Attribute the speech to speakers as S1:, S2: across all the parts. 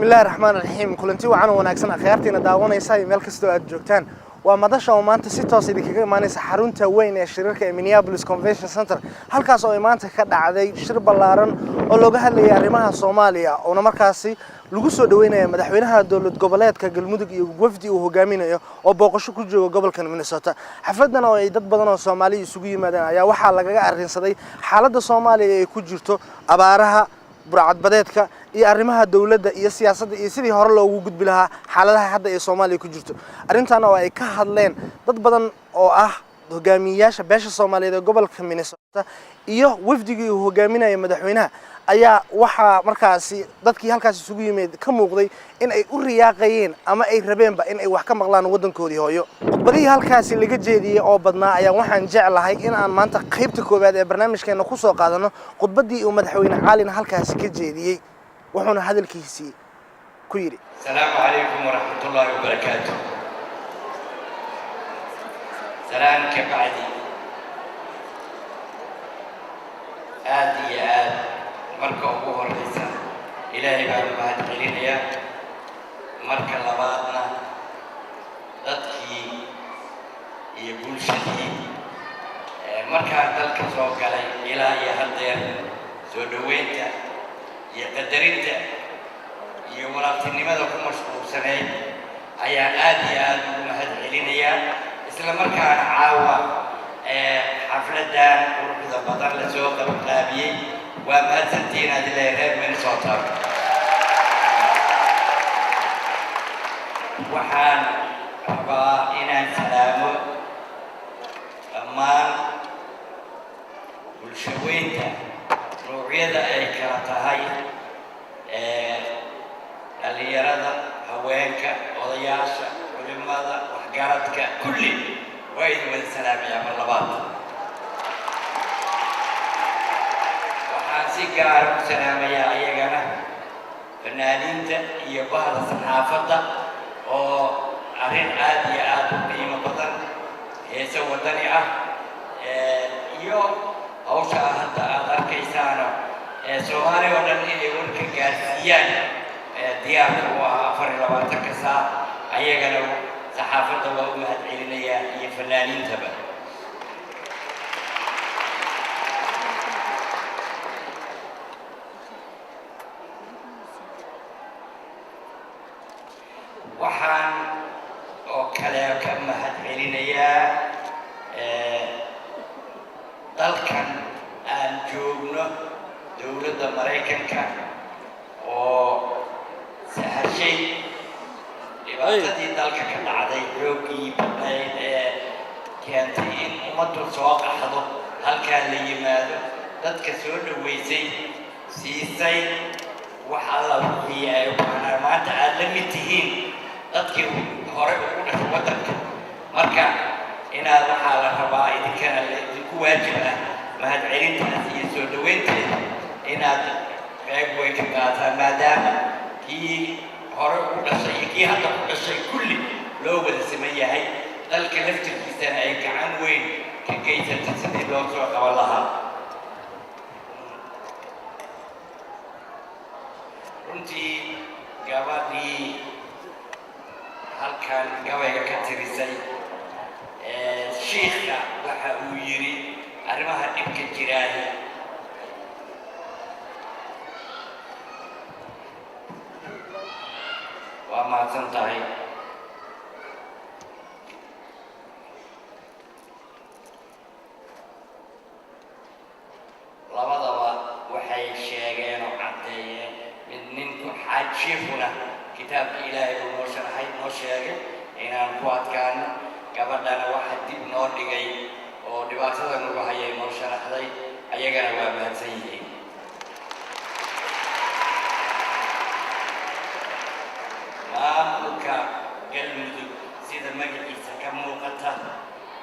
S1: Bismillahi raxmaan raxiim. Kulanti wacan oo wanaagsan, akhyaartiina daawanaysa iyo meel kastoo aad joogtaan. Waa madasha oo maanta si toos idinkaga imaanaysa xarunta weyn ee shirarka ee Minneapolis Convention Center, halkaas oo ay maanta ka dhacday shir ballaaran oo looga hadlayay arrimaha Soomaaliya, oona markaasi lagu soo dhaweynaya madaxweynaha dowlad goboleedka Galmudug iyo wafdi uu hogaaminayo oo booqasho ku jooga gobolkan Minnesota. Xafladan oo ay dad badan oo Soomaaliya isugu yimaadeen ayaa waxaa lagaga arrinsaday xaaladda Soomaaliya ay ku jirto, abaaraha, burcadbadeedka iyo arrimaha dowladda iyo siyaasadda iyo sidii hore loogu gudbi lahaa xaaladaha hadda ee Soomaaliya ku jirto. Arrintan oo ay ka hadleen dad badan oo ah hogaamiyeyaasha beesha Soomaaliyeed ee gobolka Minnesota iyo wafdigii uu hogaaminaya madaxweynaha ayaa waxaa markaasi dadkii halkaas isugu yimid ka muuqday in ay u riyaaqayeen ama ay rabeenba in ay wax ka maqlaan waddankoodii hooyo. Khudbadihii halkaasi laga jeediyey oo badnaa ayaa waxaan jeclahay in aan maanta qaybta koowaad ee barnaamijkeena ku soo qaadano khudbaddii uu madaxweyne Caalin halkaasi ka jeediyey, wuxuuna hadalkiisii ku yidhi:
S2: السلام عليكم ورحمة الله وبركاته. سلام كبعدي، aad iyo aad marka ugu horeysa Ilaahay baan u mahad celinayaa. Marka labaadna dadkii iyo bulshadii markaan dalka soo galay ilaa iyo haddeer soo dhoweynta iyo qadarinta iyo walaaltinimada ku mashquulsanayd ayaan aad iyo aad ugu mahad celinayaa. Isla markaana caawa xafladan quruxda badan lasoo qabanqaabiyey, waa mahadsantihiin aad leeyahay reer Minnesota. Waxaan rabaa inaan salaamo dhammaan bulshaweynta noocyada ay kala tahay, dhallinyarada, haweenka, odayaasha, culimada, waxgaradka, kulli waa idin wada salaamayaa. Mar labaad waxaan si gaara u salaamayaa ayagana fanaaniinta iyo bahda saxaafadda oo arrin aad iyo aad u qiimo badan, heese waddani ah iyo hawsha hadda aad arkaysaano ee Soomaaliya oo dhan inay warka gaarsiiyaan diyaarka u ah 24-ka saac. Ayagana saxaafadda waa u mahad celinayaa iyo fanaaniintaba. Waxaan oo kale ka mahad celinayaa dalkan aan joogno, dowladda Maraykanka, oo sahashay dhibaatadii dalka ka dhacday, xooggii badnayd ee keentay in ummaddu soo qaxdo, halkaa la yimaado, dadka soo dhoweysay, siisay wax alla wixii ay u baahnaan. Maanta aad la mid tihiin dadkii hore ugu dhashay waddanka. Marka inaad waxaa la rabaa idinkana idinku waajib ah mahadcelintaas iyo soo dhoweynteeda inaad qeyb weyn ka qaataan, maadaama kii hore ugu dhashay iyo kii hadda ku dhashay kulli loo wada siman yahay, dalka laftirkiisana ay gacan weyn ka geysatay sidii loo soo qaban lahaa. Runtii gabadhii halkan gabayga ka tirisay, shiikha waxa uu yidhi arrimaha dhibka jiraahi waa mahadsan tahay. Labadaba waxay sheegeen oo caddeeyeen mid ninku xaaj shiikhuna kitaabka Ilaahay buu noo sharaxay, noo sheegay inaan ku adkaano. Gabadhana waxa dib noo dhigay oo dhibaatada nagu hayay noo sharaxday. Ayagana waa mahadsan yihiin. Maamulka Galmudug, sida magaciisa ka muuqata,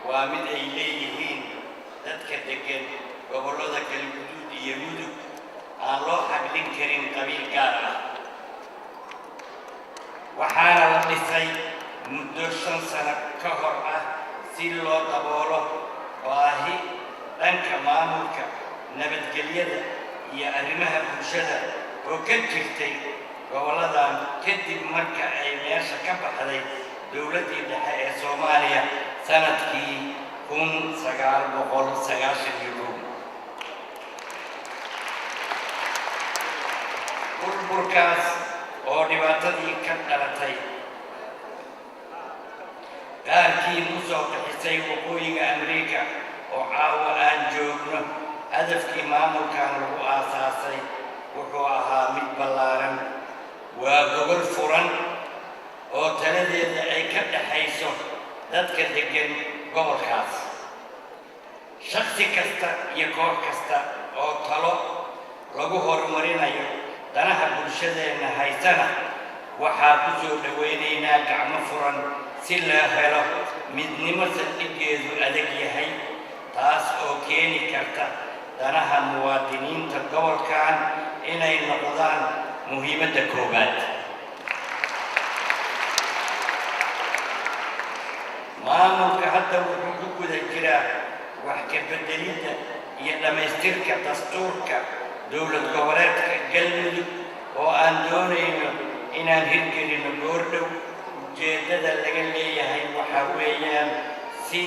S2: waa mid ay leeyihiin dadka deggan gobollada Galguduud iyo Mudug, aan loo xaglin karin qabiil gaar ah. Waxaana la dhisay muddo 5 sano ka hor ah si loo daboolo baahi dhanka maamulka, nabadgelyada iyo arrimaha bulshada oo ka jirtay Gobolladan kadib marka ay meesha ka baxday dowladdii dhexe ee Soomaaliya sanadkii 1991. Burburkaas oo dhibaatadii ka dhalatay qaarkiin u soo bixisay Waqooyiga Amriika oo caawa aan joogno. Hadafkii maamulkan lagu aasaasay wuxuu ahaa mid ballaaran: waa gogol furan oo taladeeda ay ka dhaxayso dadka deggan gobolkaas. Shaksi kasta iyo koox kasta oo talo lagu horumarinayo danaha bulshadeenna haysana waxaa ku soo dhowaynaynaa gacmo furan, si loo helo midnimo saldhiggeedu adag yahay, taas oo keeni karta danaha muwaadiniinta gobolkan inay noqdaan muhiimadda koowaad. Maamulka hadda wuxuu ku guda jiraa wax ka beddelidda iyo dhammaystirka dastuurka dowlad goboleedka Galmudug oo aan doonayno inaan hirgelino goordhow. Ujeeddada laga leeyahay waxaa weeyaan si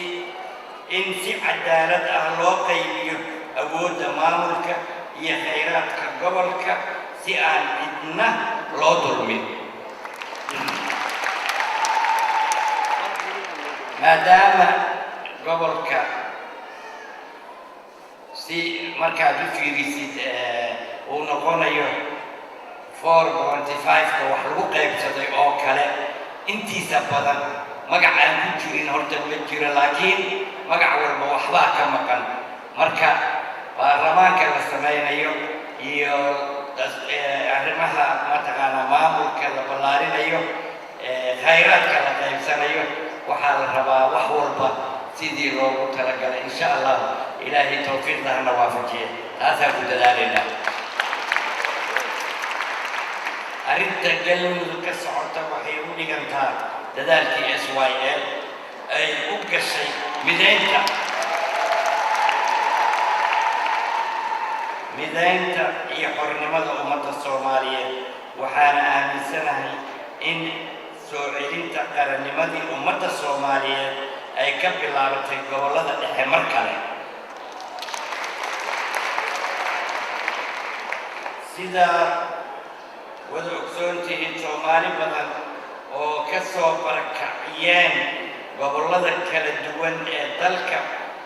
S2: in si cadaalad ah loo qaybiyo awoodda maamulka iyo khayraadka gobolka, si aan cidna loo dulmin. Maadaama gobolka si markaad u fiirisid uu noqonayo 4.5-ka wax lagu qaybsaday oo kale, intiisa badan magac aan ku jirin horta ma jiro, laakiin magac walba waxbaa ka maqan. Marka baarlamaanka la samaynayo iyo arrimaha mataqaanaa maamulka la ballaarinayo, khayraadka la qaybsanayo, waxaa la rabaa wax walba sidii loogu talagalay. Insha Allah, Ilaahay tawfiiqda hana waafajiye, taasaan ku dadaalaynaa. Arrinta Galmudug ka socota waxay u dhigantaa dadaalkii SYL ay u gashay midaynta iyo xornimada ummadda Soomaaliyeed. Waxaana aaminsanahay in soo celinta qarannimadii ummadda Soomaaliyeed ay ka bilaabatay gobollada dhexe mar kale. Sidaa wada ogsoon tihiin, Soomaali badan oo ka soo barakaciyeen gobollada kala duwan ee dalka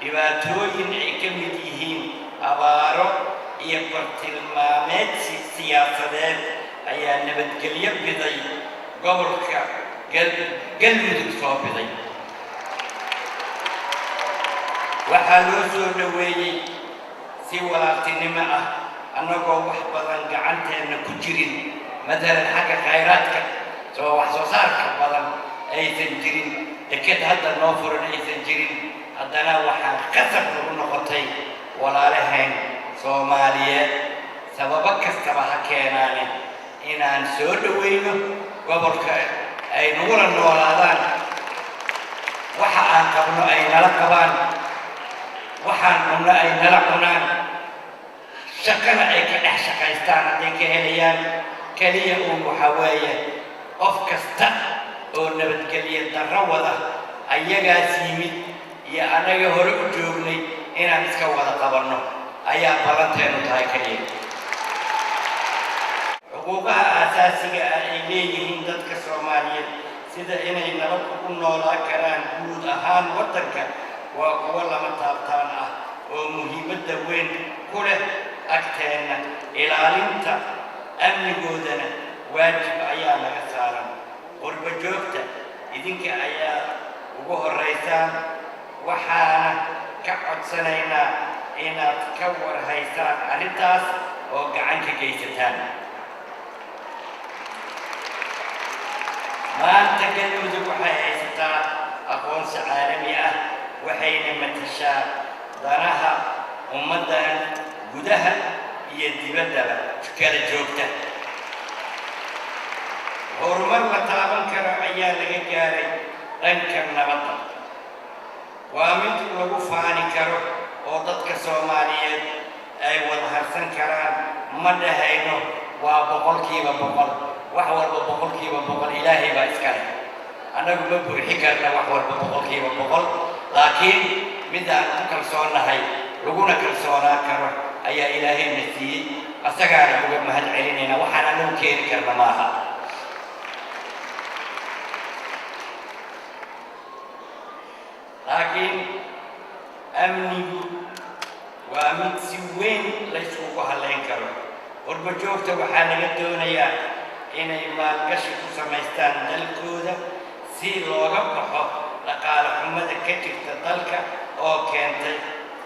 S2: dhibaatooyin ay ka mid yihiin abaaro iyo bartilmaameedsi siyaasadeed ayaa nabadgelyo biday gobolka Galmudug soo biday. Waxaa loo soo dhoweeyey si walaaltinimo ah, annagoo wax badan gacanteenna ku jirin, matalan xagga khayraadka soo wax soo saarka badan aysan jirin, deked hadda noo furan aysan jirin. Haddana waxaa qasab nagu noqotay walaalahayn Soomaaliyeed, sababo kastaba ha keenaane, inaan soo dhoweyno gobolka, ay nagula noolaadaan, waxa aan qabno ay nala qabaan, waxaan cunno ay nala cunaan, shaqana ay ka dhex shaqaystaan hadday ka helayaan. Keliya uun waxaa weeye, qof kasta oo nabadgelyo darro wada, ayagaas yimid iyo annaga hore u joognay, inaan iska wada qabanno ayaa ballanteenu tahay keliya. Xuquuqaha aasaasiga ah ay leeyihiin dadka Soomaaliyeed, sida inay nabad ugu noolaan karaan guud ahaan waddanka, waa kuwo lama taabtaan ah oo muhiimadda weyn ku leh agteenna. Ilaalinta amnigoodana waajib ayaa naga saaran. Qurbo joogta, idinka ayaa ugu horraysaan, waxaana ka codsanaynaa inaad ka warhaysaan arrintaas oo gacan ka geysataan. Maanta Galmudug waxay haysataa aqoonsi caalami ah, waxayna matashaa danaha ummaddan gudaha iyo dibaddaba kala joogta. Horumar la taaban karo ayaa laga gaaray dhanka nabadda. Waa mid lagu faani karo oo dadka Soomaaliyeed ay wada harsan karaan. Ma dhahayno waa 100%. Wax walba 100% Ilaahay baa iska leh. Annagu ma buuxi karna wax walba 100%, laakiin mid aan ku kalsoonnahay laguna kalsoonaan karo ayaa Ilaahayna siiyey, asagaana uga mahad celinayna. Waxaan annagu keeni karna maaha. Laakiin amnigu waa mid si weyn layskugu halleyn karo. Qurbo joogta waxaa laga doonayaa inay maalgashi ku samaystaan dalkooda si looga baxo dhaqaale xumada ka jirta dalka oo keentay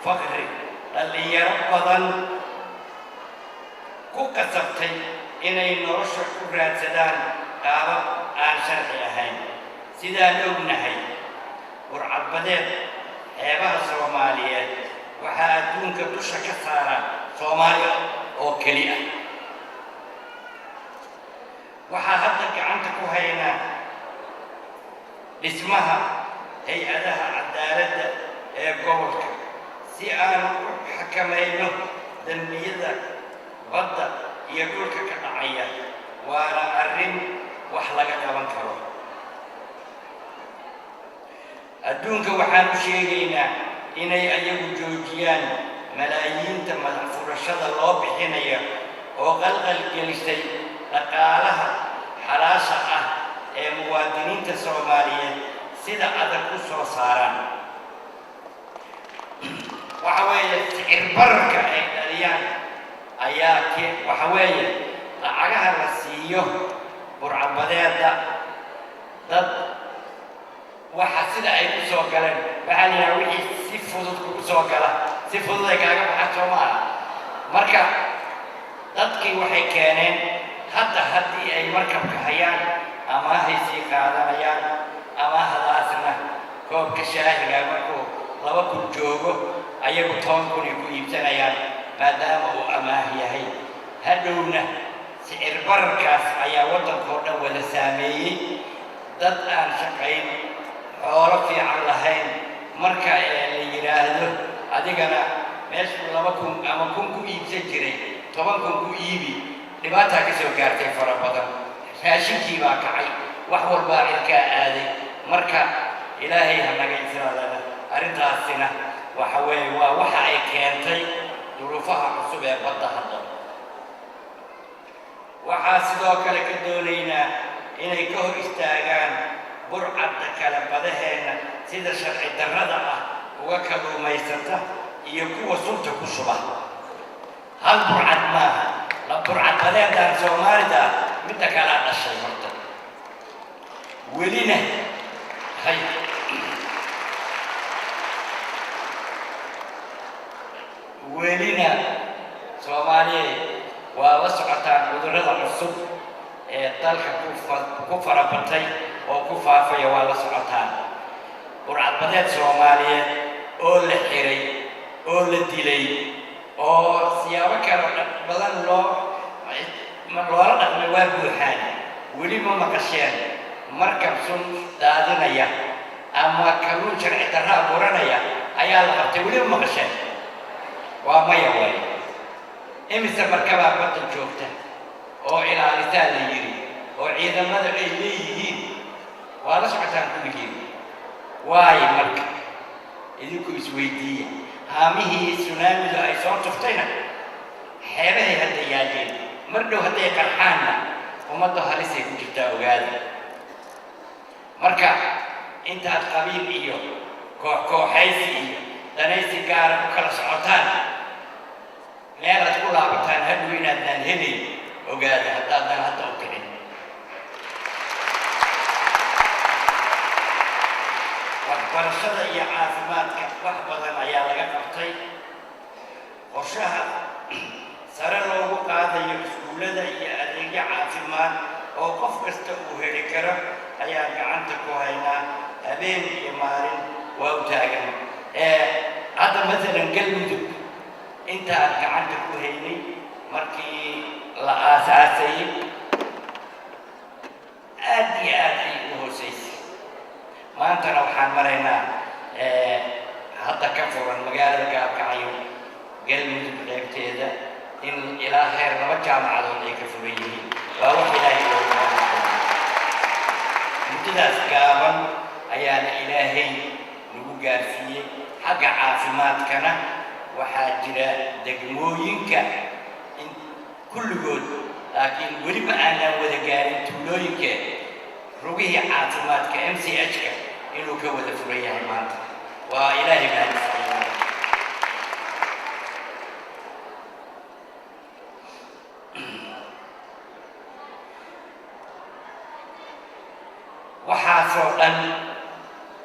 S2: faqri, dhallinyaro badan ku qasabtay inay nolosha ku raadsadaan qaabab aan sharci ahayn. Sidaan ognahay, burcadbadeed xeebaha Soomaaliyeed waxaa adduunka dusha ka saara Soomaaliya oo keli ah. Waxaa hadda gacanta ku haynaa dhismaha hay-adaha cadaaladda ee gobolka si aan u xakamayno dembiyada badda iyo dhulka ka dhacaya, waana arrin wax laga qaban karo. Adduunka waxaan u sheegaynaa inay ayagu joojiyaan malaayiinta madax furashada loo bixinayo oo qalqal gelisay dhaqaalaha xalaasha ah ee muwaadiniinta Soomaaliyeed sida adag u soo saaraan. Waxa weeye sicir bararka ay dhaliyaan ayaa ke waxa weeye lacagaha la siiyo burcadbadeeda dad waxa sida ay ku soo galeen. Waxaa la yidhaha wixii si fudud kugu soo gala si fudud ay kaaga baxaan, soo maaha? Marka dadkii waxay keeneen hadda haddii ay markabka hayaan amaahay sii qaadanayaan, amaahdaasna koobka shaahiga markuu 2000 joogo ayagu 10,000 ay ku iibsanayaan maadaama uu amaah yahay. Hadhowna sicir bararkaas ayaa waddankoo dhan wada saameeyey, dad aan shaqayn, xoolo fiican lahayn. Marka la yidhaahdo adigana meeshuu 2000 ama 1000 ku iibsan jiray 10,000 ku iibi, dhibaataa ka soo gaartay fara badan. Raashinkii baa kacay, wax walbaa cirkaa aaday. Marka Ilaahay ha naga israadana. Arrintaasina waxa weeye waa waxa ay keentay duruufaha cusub ee badda hadda. Waxaa sidoo kale ka doonaynaa inay ka hor istaagaan burcadda kale badaheenna sida sharci darrada ah uga kalluumaysata iyo kuwa sunta ku shuba. Hal burcad maaha la burcad badeedaan Soomaalida midda kalaa dhashay horta welina hay. Welina Soomaaliyeed waa la socotaan cudurrada cusub ee dalka ku farabatay oo ku faafaya, waa la socotaan. Burcadbadeed Soomaaliyeed oo la xiray oo la dilay oo siyaabo kale badan loola dhaqmay waa buuxaan. Weli ma maqasheen markab sun daadinaya ama kalluun sharci darraa buranaya ayaa la qabtay? Weli ma maqasheen? Waa maya. Waaye imise markabaa badda joogta oo ilaalisaa la yidhi oo ciidamada ay leeyihiin? Waa la socotaan kulligiin. Waayo marka idinku isweydiiya, haamihii sunaamidu ay soo tuftayna xeebahay hadda yaaleen, mar dhow hadday qarxaanna ummadda halisay ku jirtaa, ogaada. Marka intaad qabiil iyo koox kooxaysi iyo danaysi gaara u kala socotaan, meelaad ku laabataan hadhow inaadnaan helayn ogaada haddaadnaan hadda u kicin. Waxbarashada iyo caafimaadka wax badan ayaa laga qabtay. Qorshaha sare loogu qaadayo iskuullada iyo adeegyo caafimaad oo qof kasta uu heli karo ayaan gacanta ku haynaa, habeen iyo maalin waa u taagan. Hadda masalan Galmudug intaan gacanta ku haynay markii la aasaasayey aad iyo aad ay u hooseysay, maantana waxaan maraynaa hadda ka furan magaalada Gaalkacyo Galmudug qaybteeda in ilaa heer 2 jaamacadood ay ka furan yihiin Waa wax Ilaahay loogu mahadceliyo. Muddadaas gaaban ayaana Ilaahay nagu gaarsiiyey. Xagga caafimaadkana waxaa jira degmooyinka in kulligood, laakiin weliba aanaan wada gaarin tuulooyinka, rugihii caafimaadka MCH-ka inuu ka wada furan yahay maanta. Waa Ilaahay mahadsiiya. Waxaasoo dhan,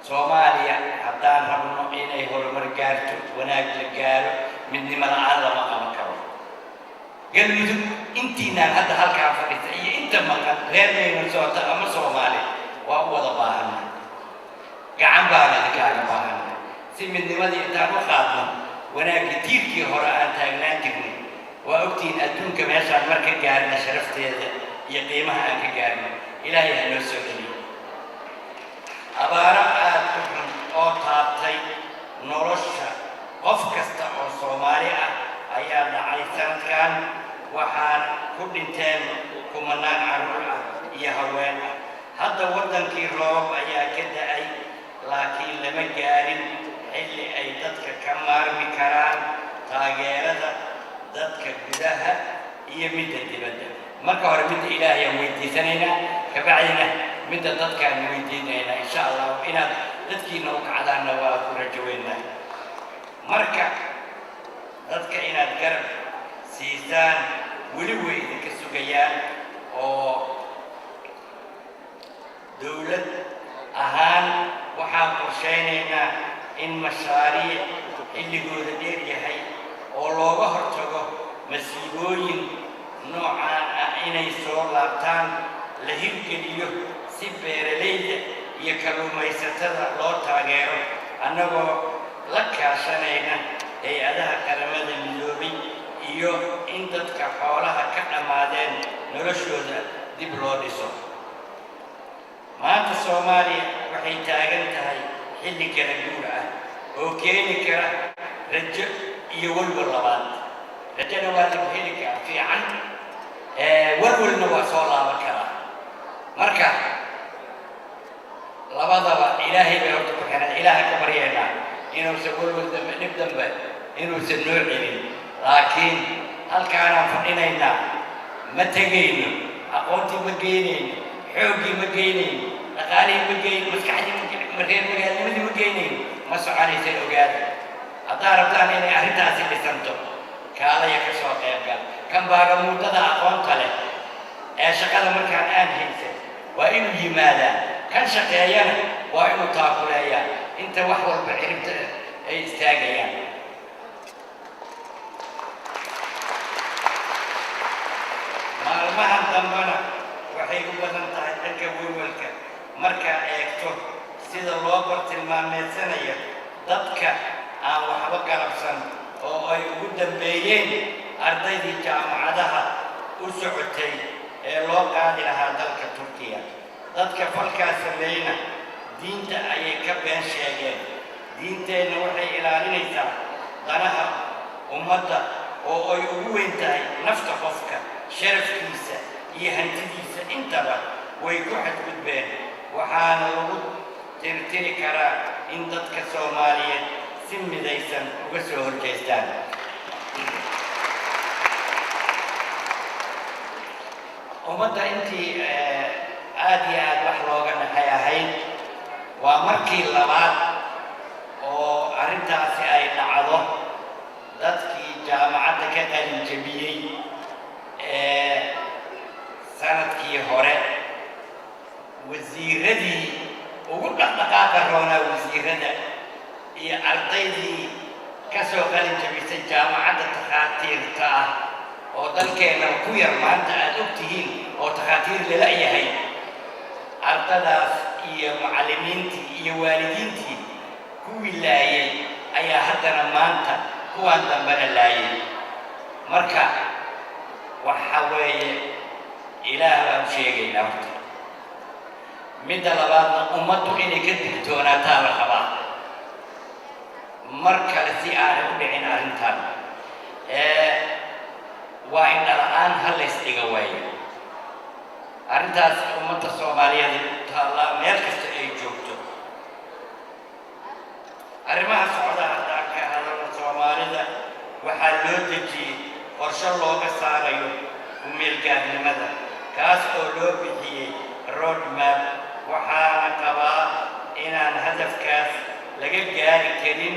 S2: Soomaaliya haddaan rabno inay horumar gaarto, wanaag la gaaro, midnimo la'aan lama qaban karo. Galmudug intiinaan hadda halkaa fadhisa iyo inta maqan, reer Minnesota ama Soomaali, waa u wada baahanna. Gacan baan idinkaaga baahanna si midnimadii intaan u qaadno, wanaaggii tiirkii hore aan taagnaan jirnay. Waa ogtihiin adduunka meeshaan marka gaarna sharafteeda iyo qiimaha aan ka gaarno. Ilaahay ha noo soo celiyo. Abaaro aad u xun oo taabtay nolosha qof kasta oo Soomaali ah ayaa dhacay sanadkan, waxaana ku dhinteen kumanaan carruur ah iyo haween ah. Hadda waddankii roobab ayaa ka da'ay, laakiin lama gaarin xilli ay dadka ka maarmi karaan taageerada dadka gudaha iyo midda dibadda. Marka hore midda Ilaahay aan weydiisanaynaa, kabacdina midda dadkaan weydiinaynaa. Insha Allah inaad dadkiina u kacdaanna waa ku rajo weynaa. Marka dadka inaad garab siisaan weli way idinka sugayaan. Oo dowlad ahaan waxaan qorshaynaynaa in mashaariic xilligooda dheer yahay oo looga hortago masiibooyin noocaan ah inay soo laabtaan la hirgeliyo, si beeralayda iyo kalluumaysatada loo taageero, annagoo la kaashanayna hay'adaha Qaramada Midoobay, iyo in dadka xoolaha ka dhammaadeen noloshooda dib loo dhiso. Maanta Soomaaliya waxay taagan tahay xilli kala guur ah oo keeni kara rajo iyo walwal labaad. Rajona waa laga heli karaa fiican, walwalna waa soo laaban karaa. Marka labadaba Ilaahay bay horta ku xiran. Ilaaha ka baryaynaa inuusan walwal dambe, dhib dambe inuusan noo celin, laakiin halkaanaan fadhinaynaa, ma tegayno, aqoontii ma geynayno, xooggii ma geynayno, dhaqaalihii ma geyn, maskaxdii ma, reer magaalnimadii ma geynayno. Ma soconaysa. Ogaada, haddaa rabtaan inay arrintaasi dhisanto, kaalaya ka soo qaybgal. Kan baagamuudada aqoonta leh ee shaqada markaan aan haysan waa inuu yimaadaa, kan shaqeeyana waa inuu taakuleeyaa inta wax walba ciribta ay istaagayaan. Maalmahan dambena waxay u badan tahay dhanka welwelka markaa eegto sida loo bartilmaameedsanayo dadka aan waxba galabsan, oo ay ugu dambeeyeen ardaydii jaamacadaha u socotay ee loo qaadi lahaa dalka Turkiya. Dadka falkaas sameeyna diinta ayay ka been sheegeen. Diinteenna waxay ilaalinaysaa danaha ummadda, oo ay ugu weyn tahay nafta qofka, sharafkiisa iyo hantidiisa. Intaba way ku xadgudbeen, waxaana lagu tirtiri karaa in dadka Soomaaliyeed si midaysan uga soo horjeestaan. Ummadda intii aad iyo aad wax looga naxay ahayd, waa markii labaad oo arrintaasi ay dhacdo. Dadkii jaamacadda ka qalin jebiyey ee sanadkii hore, wasiiradii ugu dhaqdhaqaaqa roonaa wasiirada iyo ardaydii ka soo qalin jebisay jaamacadda takhaatiirta ah, oo dalkeenna ku yar maanta aad og tihiin oo takhaatiir lala yahay, ardadaas iyo macallimiintii iyo waalidiintii kuwii laayay ayaa haddana maanta kuwaan dambena laayay. Marka waxa weeye, Ilaah baan u sheegaynaa horta. Midda labaadna, ummaddu inay ka digtoonaataa la rabaa mar kale si aanay u dhicin arrintan. Waa indhala-aan ha lays dhiga waayo. Arrintaas ummadda Soomaaliyeed ay u taallaa, meel kasta ay joogto. Arrimaha socda haddaan ka hadalno, Soomaalida waxaa loo dejiyey qorshe looga saarayo ku-meelgaarnimada, kaas oo loo bixiyey road map. Waxaana qabaa inaan hadafkaas laga gaari karin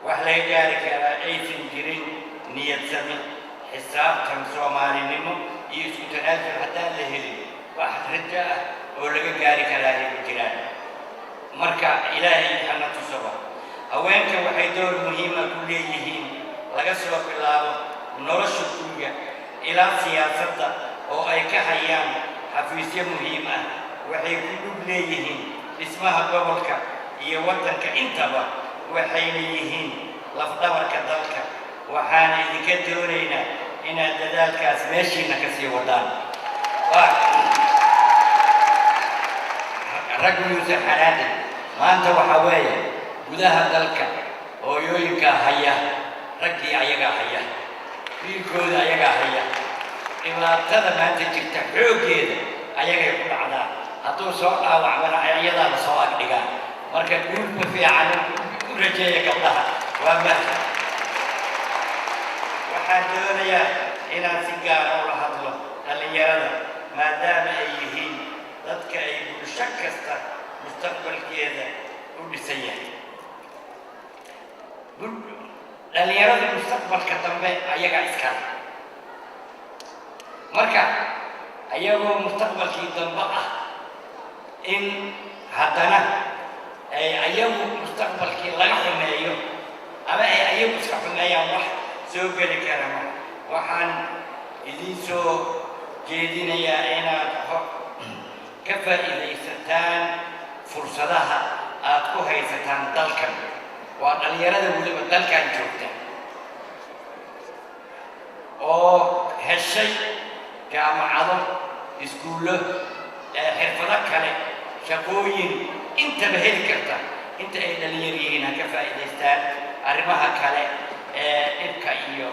S2: wax laga gaari karaa aysan jirin niyad sami, xisaabtan, Soomaalinimo iyo isku tanaasul haddaan la helin, wax rajo ah oo laga gaari karaa ay ku jiraan. Marka Ilaahay hana tusaba. Haweenka waxay door muhiima ku leeyihiin, laga soo bilaabo nolosha guriga ilaa siyaasadda oo ay ka hayaan xafiisyo muhiim ah. Waxay ku lug leeyihiin dhismaha gobolka iyo waddanka intaba, waxayna yihiin lafdhabarka dalka. Waxaana idinka doonaynaa inaad dadaalkaas meeshiina ka sii wadaan. Raggu yuusan xanaaqin. Maanta waxaa weeye gudaha dalka hooyooyinkaa haya, raggii ayagaa haya, wiilkooda ayagaa haya. Dhibaatada maanta jirta xooggeeda ayagay ku dhacdaa. Hadduu soo dhaawacmana, iyadaa la soo agdhigaa. Marka guulka fiican u rajeeya gabdhaha. Waa mahad. Waxaan doonayaa inaan si gaara ula hadlo dhallinyarada, maadaama ay yihiin dadka ay bulsho kasta mustaqbalkeeda u dhisan yahay. Dhallinyarada mustaqbalka dambe ayagaa iskale. Marka ayagoo mustaqbalkii dambe ah, in haddana ay ayagu mustaqbalkii laga xumeeyo ama ay ayagu iska xumeeyaan, wax soo geli kara ma. Waxaan idiin soo jeedinayaa inaad ka faa'iidaysataan fursadaha aad ku haysataan dalkan. Waa dhallinyarada weliba dalkan joogta oo heshay jaamacado, iskuullo, xirfado kale, shaqooyin intaba heli karta. Inta ay dhalinyar yihiin ha ka faa'iidaystaan. Arrimaha kale ee dhibka iyo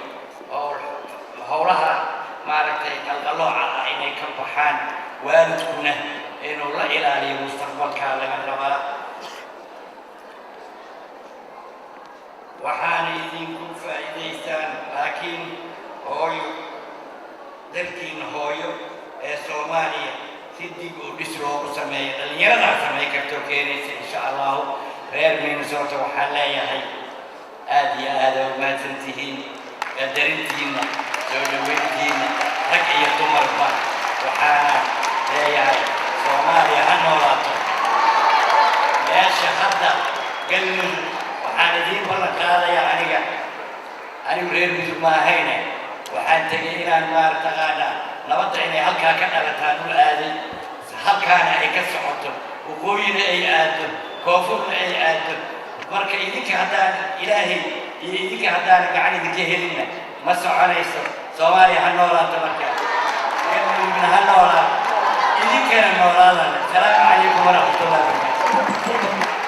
S2: howlaha maaragtay qalqalooca ah inay ka baxaan, waalidkuna inuu la ilaaliyo mustaqbalkaa laga rabaa. Waxaana idinku faa'iidaystaan, laakiin hooyo, dalkiina hooyo ee Soomaaliya si dib u dhis loogu sameeyo, dhallinyaradaa samay kartoo keenaysa, insha Allahu. Reer Minnesota waxaan leeyahay aada iyo aada u mahadsan tihiin qadarintiinna, soo dhaweyntiinna, rag iyo dumarba. Waxaana leeyahay Soomaaliya ha noolaato. Meesha hadda Galmudug, waxaan idiin ballan qaadayaa, anigu reer Mudug ma ahayne, waxaan tegay inaan maartaqaanaa nabadda inay halkaa ka dhalataan u aaday, halkaana ay ka socoto, waqooyina ay aado, koonfurna ay aado. Marka idinka haddaan Ilaahay iyo idinka haddaan gacan idinka helinna, ma soconayso. Soomaaliya ha noolaato. Marka Galmudugna ha noolaato, idinkana noolaadana. Asalaamu calaykum waraxmatullahi wabarakaatu.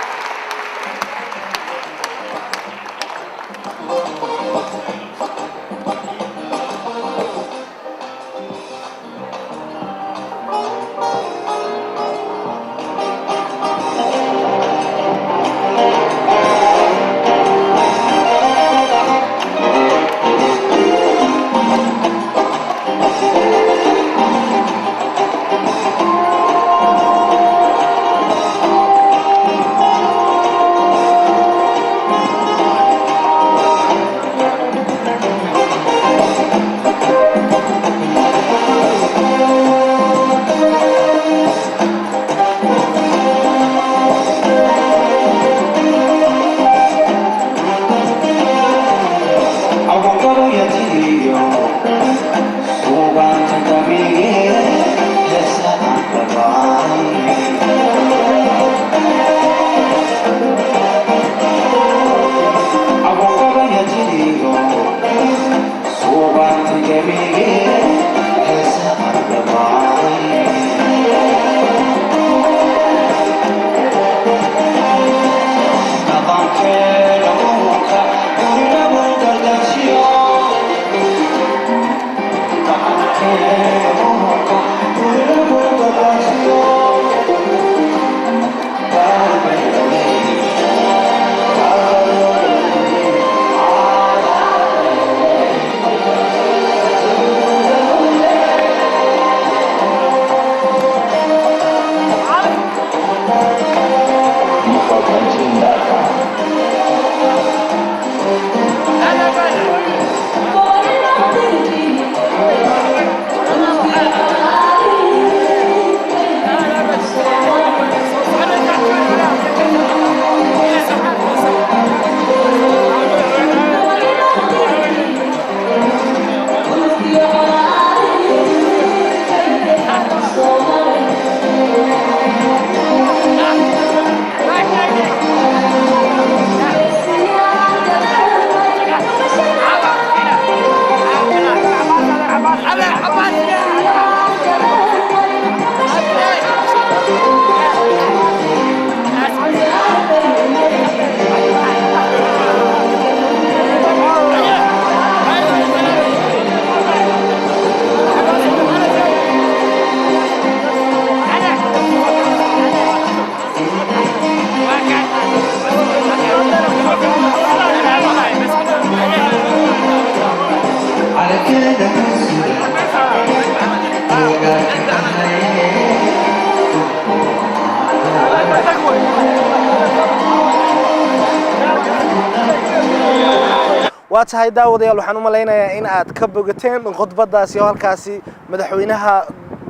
S1: Waa tahay, daawadayaal, waxaan u malaynayaa in aad ka bogateen khudbadaasi oo halkaasi madaxweynaha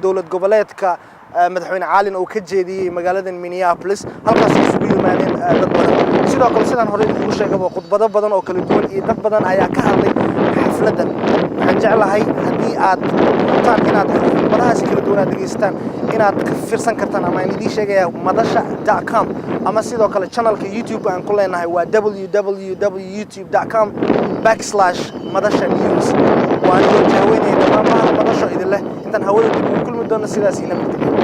S1: dowlad goboleedka, madaxweyne Caalin, uu ka jeediyey magaalada Minneapolis, halkaas isugu yimaadeen dad badan. Sidoo kale, sidaan horey idinku sheegaba, khudbado badan oo kala duwan iyo dad badan ayaa ka hadlay xafladdan. Waxaan jeclahay haddii aad rabtaan inaad khudbadahaasi kala duwan aad dhegaysataan, inaad ka fiirsan kartaan ama aan idiin sheegaya madasha.com, ama sidoo kale channelka YouTube aan ku leenahay waa www.youtube.com\madashanews. Waa anigoo jahweynaya dhammaan bahda Madasho idin leh, intaan hawada dib ugu kulmi doono, sidaas iyo nabadgelyo.